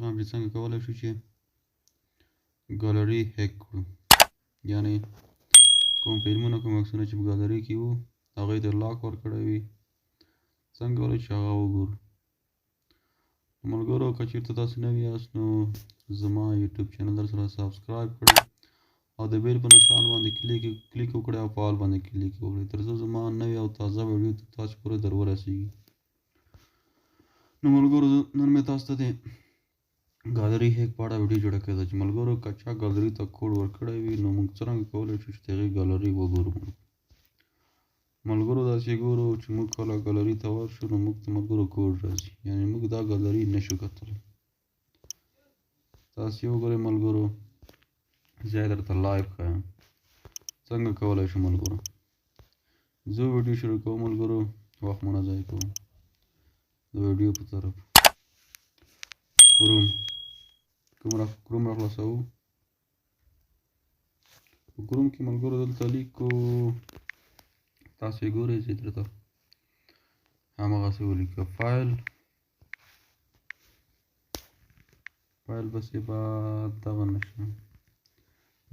ښیم چې څنګه کولی شو چې ګالري هیک کړو، یعنی کوم فلمونه کوم عکسونه چې په ګالري کې وو هغې ته لاک ورکړی وي، څنګه کولی چې هغه وګورو. ملګرو که چېرته تاسو نوي یاست نو زما یوټیوب چینل در سره سبسکرایب کړئ او د بیل په نشان باندې کلیک وکړئ او په آل باندې کلیک وکړئ تر څو زما نوې او تازه ویډیو تر تاسو پورې در ورسیږي. نو ملګرو نن مې تاسو ته د ګالري هیک په اړه ویډیو جوړه کړې ده چې ملګرو که چا ګالري ته کوډ ورکړی وي نو موږ څرنګه کولی شو چې د هغې ګالري وګورو. ملګرو داسې ګورو چې موږ کله ګالري ته ورشو نو موږ ته ملګرو کوډ راځي، یعنې موږ دا ګالري نشو کتلی. تاسې وګورئ ملګرو، زه یې درته لایو ښایم څنګه کولی شو. ملګرو زه ویډیو شروع کوم، ملګرو وخت مو نه ضایع کوم. د ویډیو په طرف کروم کروم را خلاصوو. په کروم کې ملګرو دلته لیکو، تاسو یې ګورئ، زه درته هماغسې ولیکه فایل فایل پسې به دغه نشه،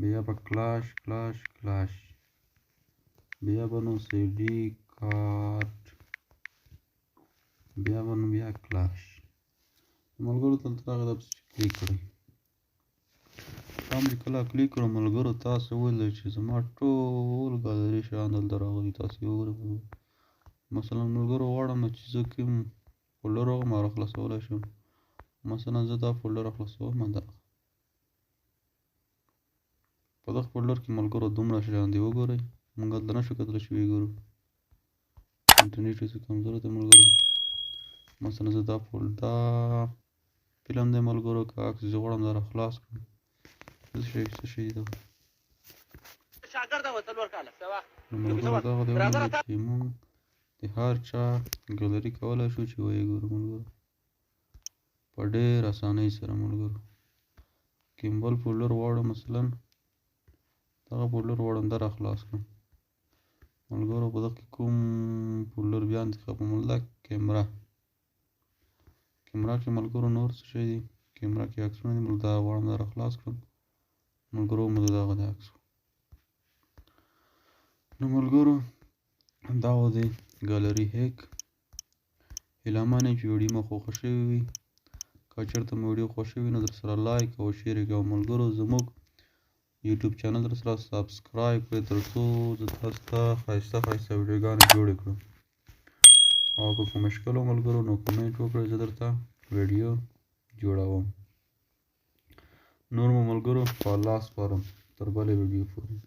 بیا به کلاش کلاش کلاش، بیا به نو سی ډي کارت، بیا به نو بیا کلاش. ملګرو دلته راغی، دا پسې کلیک کړئ. هم چې کله کلیک کړو ملګرو تاسو ولیدل چې زما ټول ګالري شیان دلته راغلي، تاسو یې وګورئ. مثلا ملګرو غواړم چې زه کوم فولډر وغواړم راخلاصولی شم. مثلا زه دا فولډر راخلاصوم، دا په دغه فولډر کې ملګرو دومره شیان دي، وګورئ. موږ دلته نشو کتلی چې ویې ګورو، انټرنیټ یې څه کمزوری دی ملګرو. مثلا زه دا فولډر دا فلم دی ملګرو، که عکس زه غواړم دا راخلاص کړم. څه شی دی شاګرد و 4 کاله نو ملګرو دغه دی ومنله چې موږ د هر چا ګالري کولی شو چې ویې ګورو ملګرو په ډېر اسانۍ سره. ملګرو کوم بل فولډر غواړم، مثلا دغه فولډر غواړم دا راخلاص کړم ملګرو. په دغه کې کوم فولډر بیا انتخاب کوم، دا کیمره. کیمره کې ملګرو نور څه شی دي، کیمره کې عکسونه دي، دا غواړم دا راخلاص کړم ملګرو. مو دغه د عکس. نو ملګرو دا و د ګالري هیک. هیله من یم چې ویډیو مو خوښه شوې وي. که چېرته مو ویډیو خوښه وي نو در سره لایک او شیر یې کړئ. ملګرو زموږ یوټیوب چینل در سره سبسکرایب کړئ تر څو زه تاسو ته ښایسته ښایسته ویډیوګانې جوړې کړم. او که کوم مشکل و ملګرو نو کومنټ وکړئ، زه درته ویډیو جوړوم. نور مو ملګرو په الله سپارم تر بلې ویډیو پورې.